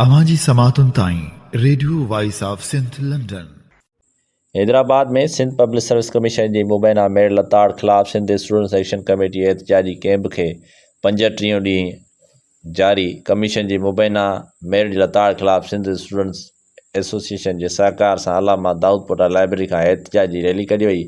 اوهان جي سماعتن تائين radio voice of Sindh London. Hyderabad ۾ Sindh public service commission جي مبينا ميڙ لتاڙ خلاف سنڌ اسٽوڊنٽس ايڪشن ڪميٽي احتجاجي ڪئمپ کي پنجٽيهون ڏينهن جاري، ڪميشن جي مبينا ميرٽ لتاڙ خلاف سنڌ اسٽوڊنٽس ايسوسيئيشن جي سهڪار سان علامه دائود پوٽا لائبريري کان احتجاجي ريلي ڪڍي وئي.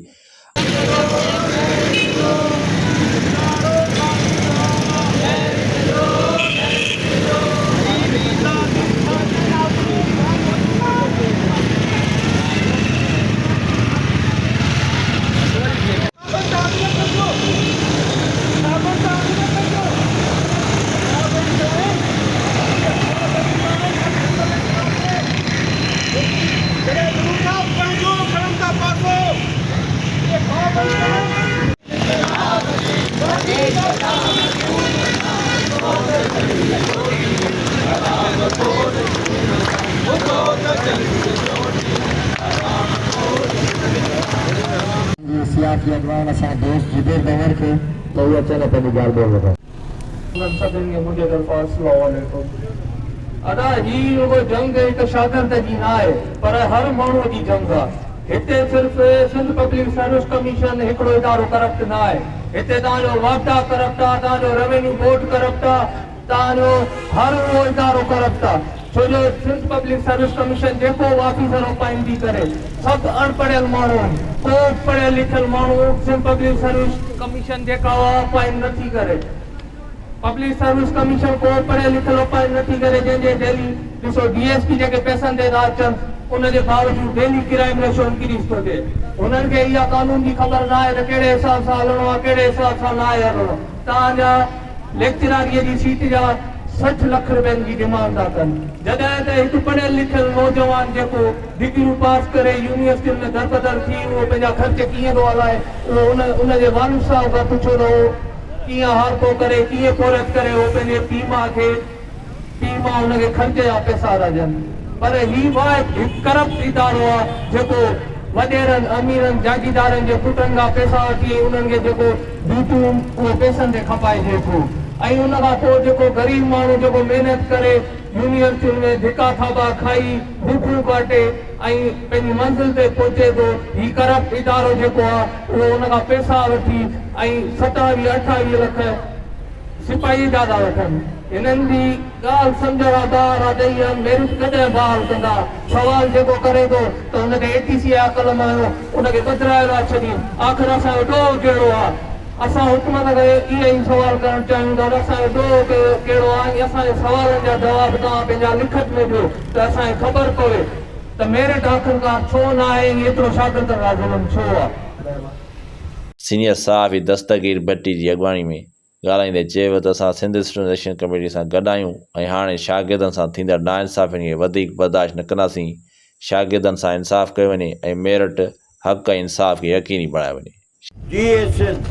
جي سياسي اڳواڻ اسان دوست زبير ڀنور کي ته هو اچن ۽ پنهنجي ڳالهه ٻولهه ڪن. انهن سڀني کي منهنجي طرفان السلام عليڪم. ادا هي رڳو جنگ هڪ شاگرد جي نه آهي پر هر ماڻهو جي جنگ آ. هتي صرف سنڌ پبلڪ سروس ڪميشن هڪڙو ادارو ڪرپٽ نه آهي. هتي توهان جو واپڊا ڪرپٽ آ، توهان جو روينيو بورڊ ڪرپٽ آ، توهان جو هر اهو ادارو ڪرپٽ آ. ڇو جو سنڌ پبلڪ سروس ڪميشن جيڪو به آفيسر اپائنٽ ٿي ڪري سڀ اڻ پڙهيل ماڻهو آهن. ڪو به پڙهيل لکيل ماڻهو سنڌ پبلڪ سروس ڪميشن جيڪا اها اپائنٽ نه ٿي ڪري. پبلڪ سروس ڪميشن ڪو به پڙهيل لکيل اپائنٽ نه ٿي ڪري جنهن جي ڊيلي ڏسو ڊي ايس پي جيڪي پئسن تي ٿا اچن ان جي باوجود ڊيلي ڪرائيم ريشو انڪريز ٿو ٿئي. هنن کي اها قانون جي خبر نه آهي ته ڪهڙي حساب سان هلڻو آهي ڪهڙي حساب سان نه آهي هلڻو. توهان جا ليڪچراريء جي سيٽ جا 60 لک رپين جي ڊمانڊ ٿا ڪن، جڏهن ته هڪ پڙهيل لکيل نوجوان جيڪو ڊگريون پاس ڪري يونيورسٽين ۾ دربدر ٿي اهو پنهنجا خرچ ڪيئن ٿو هلائي اهو ان ان جي والد صاحب کان پڇو ته اهو ڪيئن هارپو ڪري ڪيئن پورهيت ڪري اهو پنهنجي پيء ماء کي پيء ماء ان کي خرچ جا پئسا ٿا ڏين پر هي واحد هڪ ڪرپٽ ادارو آهي جيڪو وڏيرن اميرن جاگيردارن جي پٽن کان پئسا وٺي ۽ انهن کي جيڪو ڊيوٽيون اهو پئسن تي کپائجي ٿو ۽ ان کان پوء جيڪو غريب ماڻهو جيڪو محنت ڪري يونيورسٽين ۾ ڌڪا ٿاٻا کائي بکون ڪاٽي ۽ پنهنجي منزل تي پهچي ٿو هي ڪرپٽ ادارو جيڪو آهي اهو ان کان پئسا وٺي ۽ ستاويهه اٺاويهه لک سپاهي جا ٿا وٺن. هنن جي ڳالهه سمجهه کان ٻاهر آ ته اها ميرٽ ڪڏهن بحال ڪندا؟ سوال جيڪو ڪري ٿو ته ان کي اي ٽي سي جا قلم هنيو ان کي ٻڌرائي ٿا ڇڏين. آخر اسان جو ڏوهه ڪهڙو آ؟ اسان حڪومت کي اهي ئي سوال ڪرڻ چاهيون ٿا ته اسان جو ڏوهه ڪهڙو آ ۽ اسان جي سوالن جا جواب توهان پنهنجا لکت ۾ ڏيو ته اسان کي خبر پوي ته ميرٽ آخرڪار ڇو ناهي ۽ ايترو شاگردن سان ظلم ڇو آ؟ سينيئر صحافي دستگير ڀٽي جي اڳواڻي ۾ ڳالهائيندي چيو ته اسان سنڌ اسٽوڊنٽس ايڪشن ڪميٽي سان گڏ آهيون ۽ هاڻي شاگردن سان ٿيندڙ ناانصافين کي وڌيڪ برداشت نه ڪنداسين، شاگردن سان انصاف ڪيو وڃي ۽ ميرٽ، حق ۽ انصاف کي يقيني بڻايو وڃي. جيئي سنڌ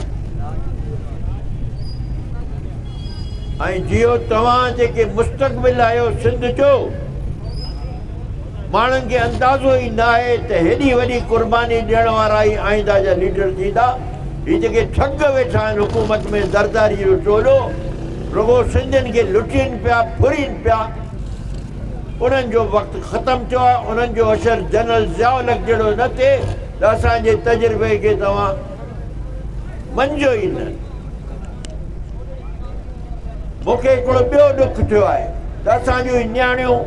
۽ جيئو توهان جيڪي مستقبل آهيو سنڌ جو. ماڻهن کي اندازو ئي ناهي ته هيڏي وڏي قرباني ڏيڻ وارا ئي آئنده جا ليڊر ٿيندا. هي جيڪي ٺڳ ويٺا آهن حڪومت ۾ زرداري جو ٽولو رڳو سنڌين کي لٽين پيا ڦرين پيا انهن جو وقت ختم ٿيو آهي انهن جو حشر جنرل ضياء الحق جهڙو نه ٿئي ته اسان جي تجربي کي توهان مڃجو ئي نه. مون کي هڪڙو ٻيو ڏک ٿيو آهي ته اسان جون هي نياڻيون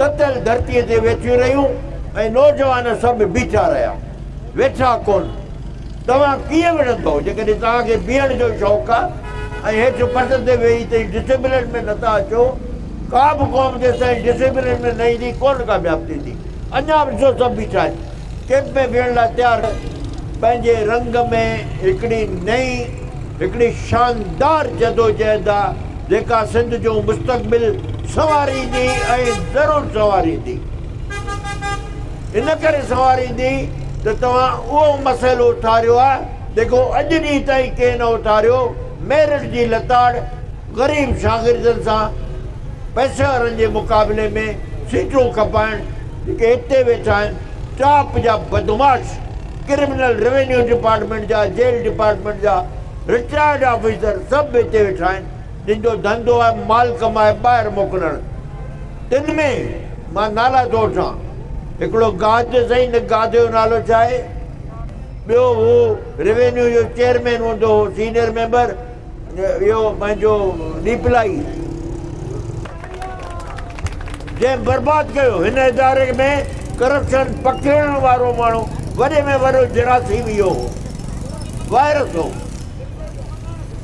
تتل ڌرتيء تي ويٺيون رهيون ۽ نوجوان سڀ بيٺا رهيا، ويٺا ڪونه. توهان ڪيئن وڙهندؤ؟ جيڪڏهن توهان کي بيهڻ جو شوق آهي ۽ هيٺ پٽ تي ويهي تئين ڊسيپلين ۾ نٿا اچو، ڪا به قوم جيستائين ڊسيپلين ۾ نه ايندي ڪونه ڪامياب ٿيندي. اڃا به ڏسو سڀ بيٺا آهن، ڪئمپ ۾ بيهڻ لاء تيار. پنهنجي رنگ ۾ هڪڙي نئين، هڪڙي شاندار جدوجهد آ، جيڪا سنڌ جو مستقبل سنواريندي ۽ ضرور سنواريندي. ان ڪري سنواريندي ته توهان اهو مسئلو اٿاريو آ، جيڪو اڄ ڏينهن تائين ڪنهن نه اٿاريو، ميرٽ جي لتاڙ، غريب شاگردن سان پئسي وارن جي مقابلي ۾ سيٽون کپائڻ، جيڪي هتي ويٺا آهن، ٽاپ جا بدمعاش ڪرمنل روينيو ڊپارٽمينٽ جا، جيل ڊپارٽمينٽ جا رٽائرڊ آفيسر سڀ هتي ويٺا آهن، جن جو ڌنڌو آهي مال ڪمائي ٻاهر موڪلڻ. تن ۾ مان نالا ٿو وٺان، هڪڙو گاد سائين، ان گاد جو نالو ڇا آهي؟ ٻيو هو روينيو جو چيئرمين هوندو هو، سينئر ميمبر، اهو پنهنجو ڏيپلائي، جنهن برباد ڪيو هن اداري ۾ ڪرپشن پکيڙڻ وارو ماڻهو وڏي ۾ وڏو جراثيم اهو هو، وائرس هو.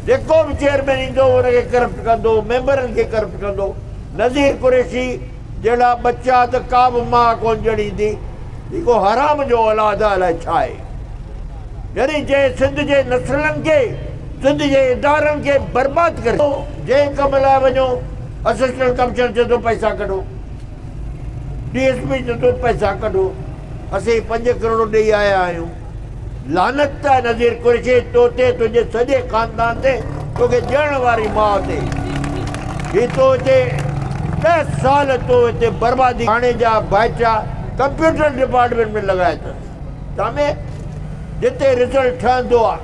جيڪو به چيئرمين ايندو هو ان کي ڪرپٽ ڪندو هو، ميمبرن کي ڪرپٽ ڪندو هو. نذير قريشي جهڙا ٻچا ته ڪا به ماء ڪونه ڄڻيندي. هي ڪو حرام جو اولاد آهي الائي ڇا آهي. يعني جنهن سنڌ جي نسلن کي، سنڌ جي ادارن کي برباد ڪري. جنهن ڪم لاء وڃو اسسٽنٽ ڪمشنر چئي ٿو پئسا ڪڍو، ڊي ايس پي چئي ٿو پئسا ڪڍو، اسين 5 ڪروڙ ڏئي آيا آهيون. لعنت آهي نذير قريشي تو تي، تنهنجي سڄي خاندان تي، توکي ڄڻڻ واري ماء تي. هي تو هتي 10 سال تو هتي بربادي. هاڻي جا ڀائٽيا ڪمپيوٽر ڊپارٽمينٽ ۾ لڳايا اٿس. سامي جتي رزلٽ ٺهندو آ،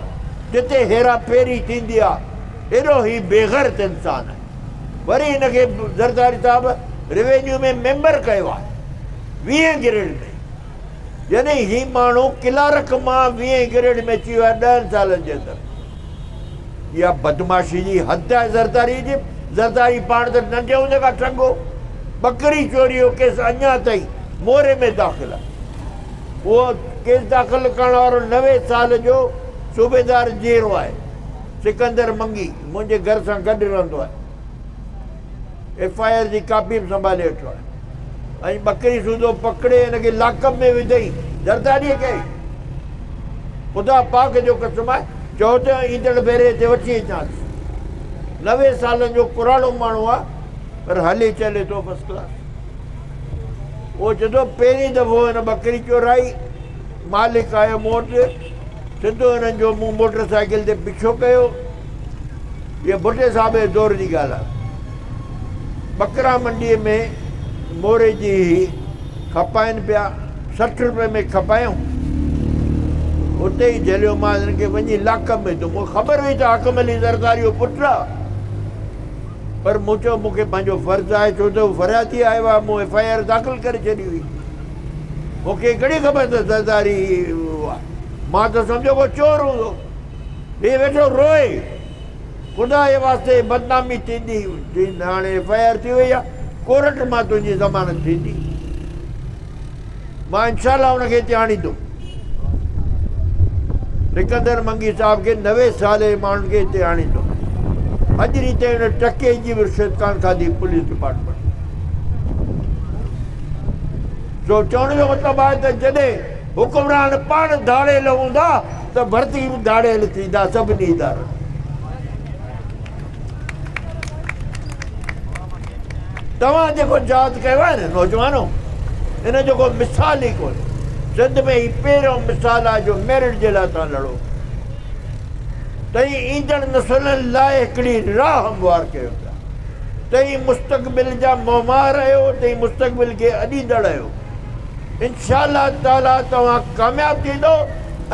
جتي هيرا ڦيري ٿيندي آ، ايڏو هي بيغيرت انسان آهي. وري هن کي زرداري صاحب روينيو ۾ ميمبر ڪيو آهي 20 گريڊ ۾. يعني هي ماڻهو ڪلارڪ مان 20 گريڊ ۾ اچي ويو آهي 10 سالن جي اندر. اها بدمعاشي جي حد آهي زرداري جي. زرداري پاڻ ته ننڍي هوندي کان ٺڳ هو. ٻڪري چوري جو ڪيس اڃا تائين موري ۾ داخل آهي. اهو ڪيس داخل ڪرڻ وارو 90 سال جو صوبيدار جيئرو آهي. سڪندر منگي منهنجي گهر سان گڏ رهندو آهي. ايف I R جي ڪاپي به سنڀالي ويٺو آهي ۽ ٻڪري سوڌو پڪڙي هن کي لاڪ اپ ۾ وڌئي زرداريء کي. خدا پاڪ جو قسم آهي چئو ته ايندڙ ڀيري هتي وٺي اچانس. 90 سالن جو ڪراڙو ماڻهو آهي پر هلي چلي ٿو فرسٽ ڪلاس. اهو چئي ٿو پهرين دفعو هن ٻڪري چورائي، مالڪ آيو مون وٽ، سڌو هنن جو مون موٽر سائيڪل تي پيڇو ڪيو. اها ڀٽي صاحب جي دور جي ڳالهه آهي. ٻڪرا منڊيء ۾ موري جي هي کپائين پيا، 60 روپئي ۾ کپايائون. اتي ئي جهليومانس، هن کي وڃي لاڪ اپ ۾ وڌو. مون کي خبر هئي ته حاڪم علي زرداري جو پٽ آهي، پر مون چيو مون کي پنهنجو فرض آهي، ڇو ته هو فريادي آيو آهي، مون ايف I R داخل ڪري ڇڏي هئي. مون کي ڪهڙي خبر ته زرداري آهي، مان ته سمجهيو ڪو چور هوندو. هي ويٺو روئي، خدا جي واسطي بدنامي ٿيندي، چيائين هاڻي ايف I R ٿي وئي آهي، ڪورٽ مان تنهنجي ضمانت ٿيندي، مان انشاء الله ان کي هتي آڻيندم. سڪندر منگي صاحب کي 90 سال جي ماڻهن کي هتي آڻيندم. اڄ ڏينهن تائين هن ٽڪي جي به رشوت ڪانه کاڌي پوليس ڊپارٽمينٽ. سو چوڻ جو مطلب آهي ته جڏهن حڪمران پاڻ ڌاڙيل هوندا ته ڀرتي به ڌاڙيل ٿيندا سڀني ادارن ۾. توهان جيڪو جهاد ڪيو آهي نه نوجوانو، ان جو ڪو مثال ئي ڪونهي. سنڌ ۾ هي پهريون مثال آهي جو ميرٽ جي لاء توهان لڙو. توهين ايندڙ نسلن لاء هڪڙي راهه هموار ڪيو پيا. توهين مستقبل جا معمار آهيو، توهين مستقبل کي اڏيندڙ آهيو. انشاء الله تعالي توهان ڪامياب ٿيندو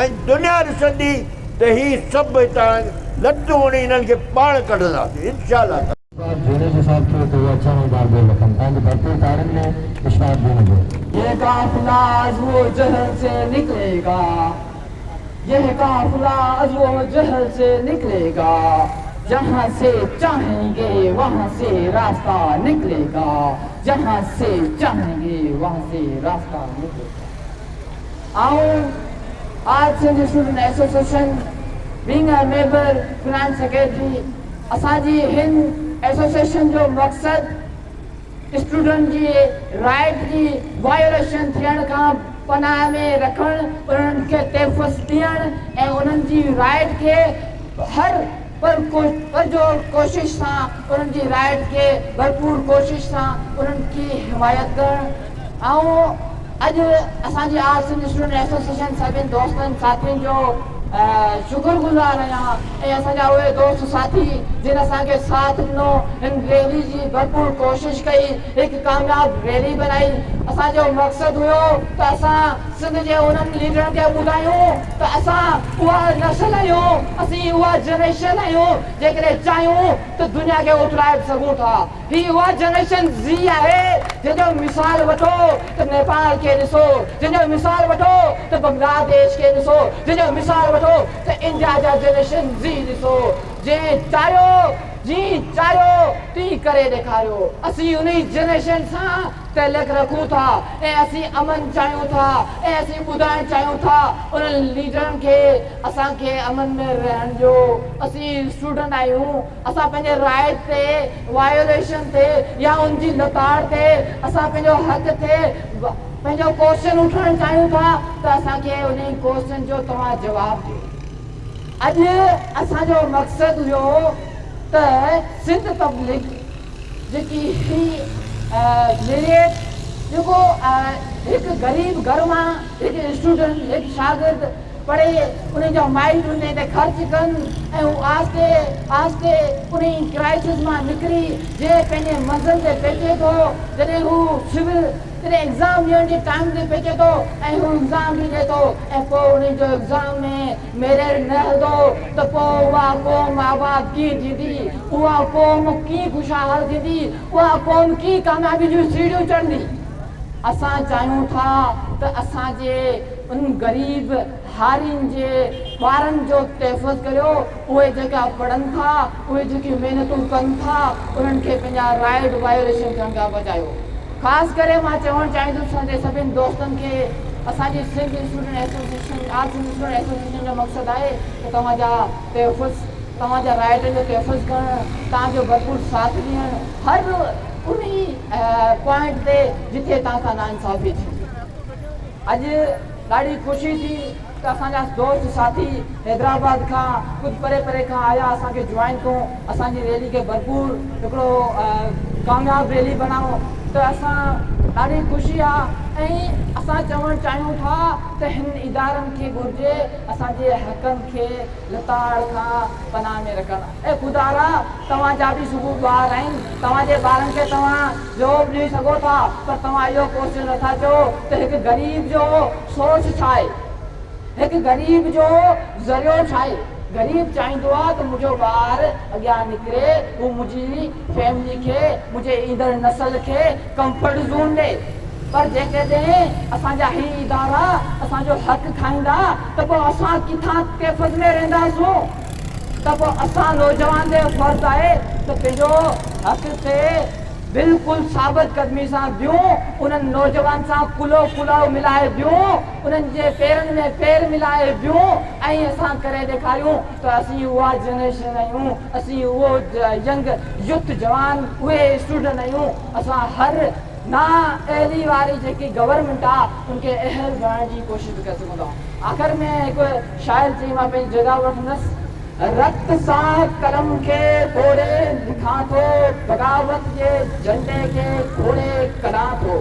۽ دنيا ڏسندي ته هي سڀ هتان لتون هڻي هنن کي پاڻ ڪڍنداسين انشاء الله تعالي. اشفاق جوڻيجو صاحب کي ته اهي اچن ۽ ڳالهه ٻولهه رکن. پنهنجي ڀرپور تاڙين ۾ اشفاق جوڻيجو. يه قافله از وو جهل سي نڪلي گا يه قافله از وو جهل سي نڪلي گا جهان سي چاهين گي وهان سي راسته نڪلي گا جهان سي چاهين گي وهان سي راسته نڪلي گا. آئون all Sindh student association being a member finance secretary اسان جي هن ايسوسيئيشن جو مقصد اسٽوڊنٽ جي رائيٽ جي وايوليشن ٿيڻ کان پناهه ۾ رکڻ، انهن کي تحفظ ڏيڻ ۽ انهن جي رائيٽ کي هر پرجوش ڪوشش سان انهن جي رائيٽ کي ڀرپور ڪوشش سان انهن کي حمايت ڪرڻ. آئون اڄ اسان جي آل سنڌ اسٽوڊنٽ ايسوسيئيشن سڀن دوستن ساٿين جو شڪر گذار آهيان ۽ اسان جا اهي دوست ساٿي جن اسان کي ساٿ ڏنو هن ريلي جي ڀرپور ڪوشش ڪئي هڪ ڪامياب ريلي بنائي اسان جو مقصد هيو ته اسان سنڌ جي انهن ليڊرن کي ٻڌايون ته اسان اها نسل آهيون اسين اها جنريشن آهيون جيڪڏهن چاهيون ته دنيا کي اٿلائي به سگهون ٿا. هي اها جنريشن زي آهي جنهن جو مثال وٺو ته نيپال کي ڏسو، جنهن جو مثال وٺو ته بنگلاديش کي ڏسو، جنهن جو مثال وٺو ته انڊيا جا جنريشن زي ڏسو. جنهن چاهيو، جيئن چاهيو تيئن ڪري ڏيکاريو. اسين انهي جنريشن سان تعلق رکون ٿا ۽ اسين امن چاهيون ٿا ۽ اسين ٻڌائڻ چاهيون ٿا انهن ليڊرن کي اسان کي امن ۾ رهڻ ڏيو. اسين اسٽوڊنٽ آهيون، اسان پنهنجي رائيٽ تي وايوليشن تي يا ان جي لتاڙ تي اسان پنهنجو حق تي پنهنجو ڪوسچن اٺڻ چاهيون ٿا ته اسان کي انهي ڪوسچن جو توهان جواب ڏيو. اڄ اسان جو مقصد هيو ته سنڌ پبلڪ جيڪي هي ميرٽ جيڪو هڪ غريب گهر مان هڪ اسٽوڊنٽ هڪ شاگرد پڙهي انهن جا مائٽ انهي تي خرچ ڪن ۽ هو آهستي آهستي انهي ڪرائسس مان نڪري جنهن پنهنجي منزل تي پهچي ٿو، جڏهن هو سول جڏهن ايگزام ڏيڻ جي ٽائيم تي پهچي ٿو ۽ هو ايگزام به ڏئي ٿو ۽ پوء انهي جو ايگزام ۾ ميرٽ نه هلندو ته پوء اها قوم آباد ڪيئن ٿيندي، اها قوم ڪيئن خوشحال ٿيندي، اها قوم ڪيئن ڪاميابي جون سيڙهيون چڙهندي. اسان چاهيون ٿا ته اسان جي ان غريب هارين جي ٻارن جو تحفظ ڪريو، اهي جيڪا پڙهن ٿا، اهي جيڪيون محنتون ڪن ٿا، انهن کي پنهنجا رائيٽ وايوليشن ٿيڻ کان بچايو. خاص ڪري مان چوڻ چاهيندس اسان جي سڀن دوستن کي، اسان جي Sindh student association, all Sindh student association جو مقصد آهي ته توهان جا تحفظ، توهان جا رائيٽن جو تحفظ ڪرڻ، توهان جو ڀرپور ساٿ ڏيڻ، هر انهي پوائنٽ تي جتي توهان سان ناانصافي ٿيندي. اڄ ڏاڍي خوشي ٿي ته اسان جا دوست ساٿي حيدرآباد کان ڪجهه پري پري کان آيا اسان کي جوائن ڪيو، اسان جي ريلي کي ڀرپور هڪڙو ڪامياب ريلي بنايو ته اسان ڏاڍي خوشي آ ۽ اسان چوڻ چاهيون ٿا ته هن ادارن کي گهرجي اسان جي حقن کي لتاڙ کان پناهه ۾ رکن. اي خدارا توهان جا به صبح ٻار آهن، توهان جي ٻارن کي توهان جواب ڏئي سگهو ٿا، پر توهان اهو ڪوسچن نٿا چئو ته هڪ غريب جو سورس ڇا آهي؟ هڪ غريب جو ذريعو ڇا آهي؟ غريب چاهيندو آهي ته منهنجو ٻار اڳيان نڪري، هو منهنجي فيملي کي، منهنجي ايندڙ نسل کي ڪمفرٽ زون ڏئي. پر جيڪڏهن اسان جا هي ادارا اسان جو حق کائيندا ته پوء اسان ڪٿان تحفظ ۾ رهنداسون؟ ته پوء اسان نوجوان تي فرض آهي ته پنهنجو حق تي بلڪل ثابت قدمي سان بيهون، انهن نوجوان سان ڪلهو ڪلهو ملائي بيهون، انهن جي پيرن ۾ پير ملائي بيهون ۽ اسان ڪري ڏيکاريون ته اسين اها جنريشن آهيون، اسين اهو ينگ يوٿ جوان اهي اسٽوڊنٽ آهيون، اسان هر نا اهلي واري جيڪي گورنمينٽ آ ان کي اهل بڻائڻ جي ڪوشش به ڪري سگهون ٿا. آخر ۾ هڪ شاعر چئي مان پنهنجي جڳهه وٺندس. رت سان قلم کي ٻوڙي لکان ٿو، بغاوت جي جهنڊي کي کوڙي ڪڍان ٿو.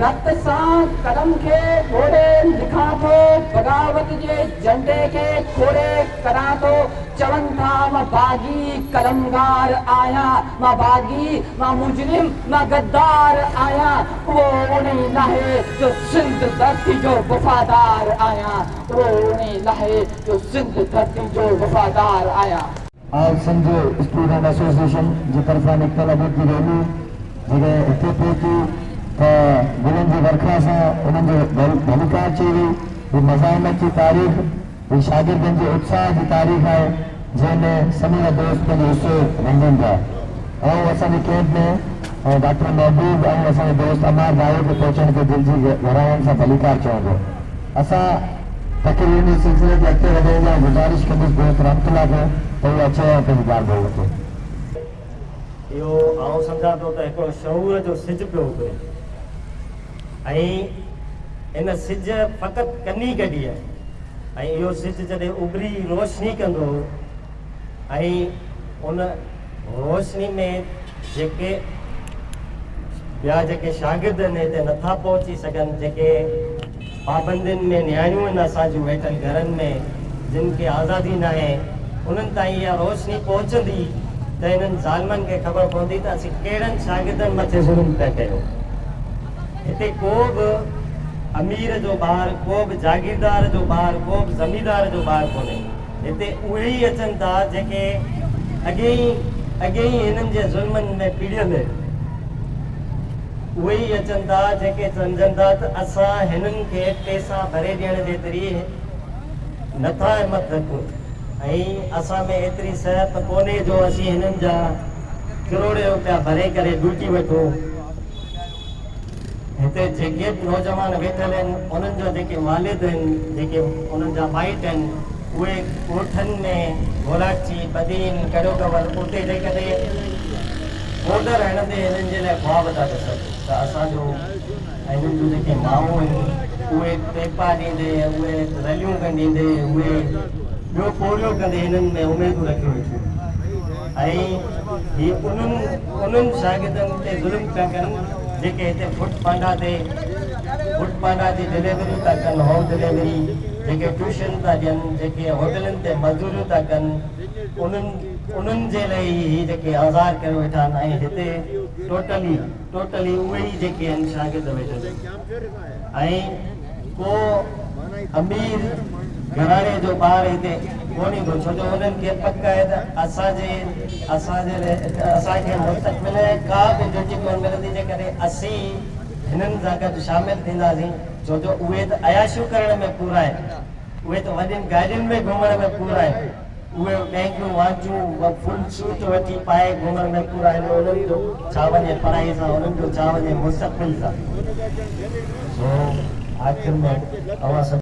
رت سان قلم کي ٻوڙي لکان ٿو، بغاوت جي جهنڊي کي کوڙي ڪڍان ٿو. چون ٿا مان باغي قلمگار آهيان، مان باغي، مان مجرم، مان غدار آهيان، اهو انهي ناهي جو سنڌ ڌرتي جو وفادار آهيان، اهو انهي ناهي جو سنڌ ڌرتي جو وفادار آهيان. آل سنڌ اسٽوڊنٽ ايسوسيئيشن جي طرفان نڪتل اڄوڪي ريلي جڏهن هتي پهتي ته گلن جي ورکا سان انهن جو ڀليڪار چئي وئي. هي مزاحمت جي تاريخ، هي شاگردن جي اتساهه جي تاريخ آهي، جنهن ۾ سمورا دوست پنهنجو حصو ونڊين ٿا. آئون اسان جي ڪيمپ ۾ ڊاڪٽر محبوب ۽ اسان جي دوست عمار دايو کي پهچڻ تي دل جي گهراين سان ڀليڪار چوان ٿو. اسان تقريرن جي سلسلي کي اڳتي وڌائيندي آئون گذارش ڪندس دوست رحمت الله کي ته هو اچي ۽ پنهنجي ڳالهه ٻولهه ڪري. اهو آئون سمجهان ٿو ته هڪڙو شعور جو سج پيو اڀري ۽ ان سج فقط ڪني ڪڍي آهي ۽ اهو سج جڏهن اڀري روشني ڪندو ۽ ان روشني ۾ جيڪي ٻيا جيڪي شاگرد آهن هتي نٿا پهچي سگهن، جيڪي پابندين ۾ نياڻيون آهن اسان جون ويٺل گهرن ۾ جن کي آزادي ناهي، انهن تائين اها روشني پهچندي ته انهن ظالمن کي خبر پوندي ته اسين ڪهڙن شاگردن مٿي ظلم پيا ڪيون. هتي ڪو به امير جو ٻار، ڪو به جاگيردار جو ٻار، ڪو به زميندار جو ٻار ڪونهي. هتي اهي ئي اچن ٿا جيڪي اڳي ئي اڳي ئي هنن جي ظلمن ۾ پيڙيل آهن. اهي ئي اچن ٿا جيڪي سمجهن ٿا ته اسان هنن کي پئسا ڀري ڏيڻ جيتري نٿا همت رکون ۽ اسان ۾ ايتري صحت ڪونهي جو اسين هنن جا ڪروڙين روپيا ڀري ڪري ڊيوٽي وٺون. هتي جيڪي به نوجوان ويٺل آهن انهن جا جيڪي والد آهن جيڪي انهن جا مائٽ آهن اهي ڳوٺن ۾ گولاڙچي، بدين، ڪڙيوڪور اتي جيڪڏهن ڪوڏر هڻندي هنن جي لاء خواب ٿا ڏسن ته اسان جو ۽ هنن جون جيڪي مائون آهن اهي ٽيپا ڏيندي اهي رليون ڳنڍيندي اهي ٻيو پورهيو ڪندي هنن ۾ اميدون رکيو ويٺيون آهن ۽ هي انهن انهن شاگردن تي ظلم پيا ڪن جيڪي هتي فوڊ پانڊا تي فوڊ پانڊا جي ڊليوري ٿا ڪن هوم ڊليوري جيڪي ٽيوشن ٿا ڏين جيڪي هوٽلن تي مزدوريون ٿا ڪن انهن انهن جي لاء ئي هي جيڪي آزار ڪيو ويٺا آهن ۽ هتي ٽوٽلي ٽوٽلي اهي ئي جيڪي آهن شاگرد ويٺل آهن ۽ ڪو امير گهراڻي جو ٻار هتي ڪونه ايندو ڇو جو انهن کي پڪ آهي ته اسان جي اسان جي اسان کي مستقبل ۾ ڪا به ڊيوٽي ڪونه ملندي جيڪڏهن اسين هنن سان گڏ شامل ٿينداسين ڇو جو اهي ته عياشيون ڪرڻ ۾ پورا آهن اهي ته وڏين گاڏين ۾ گهمڻ ۾ پورا آهن. اهي مهنگيون واچون و فل سوٽ وٺي پائي گهمڻ ۾ پورا آهن انهن جو ڇا وڃي پڙهائي سان انهن جو ڇا وڃي مستقبل سان. سو آخر ۾ اوهان سڀ.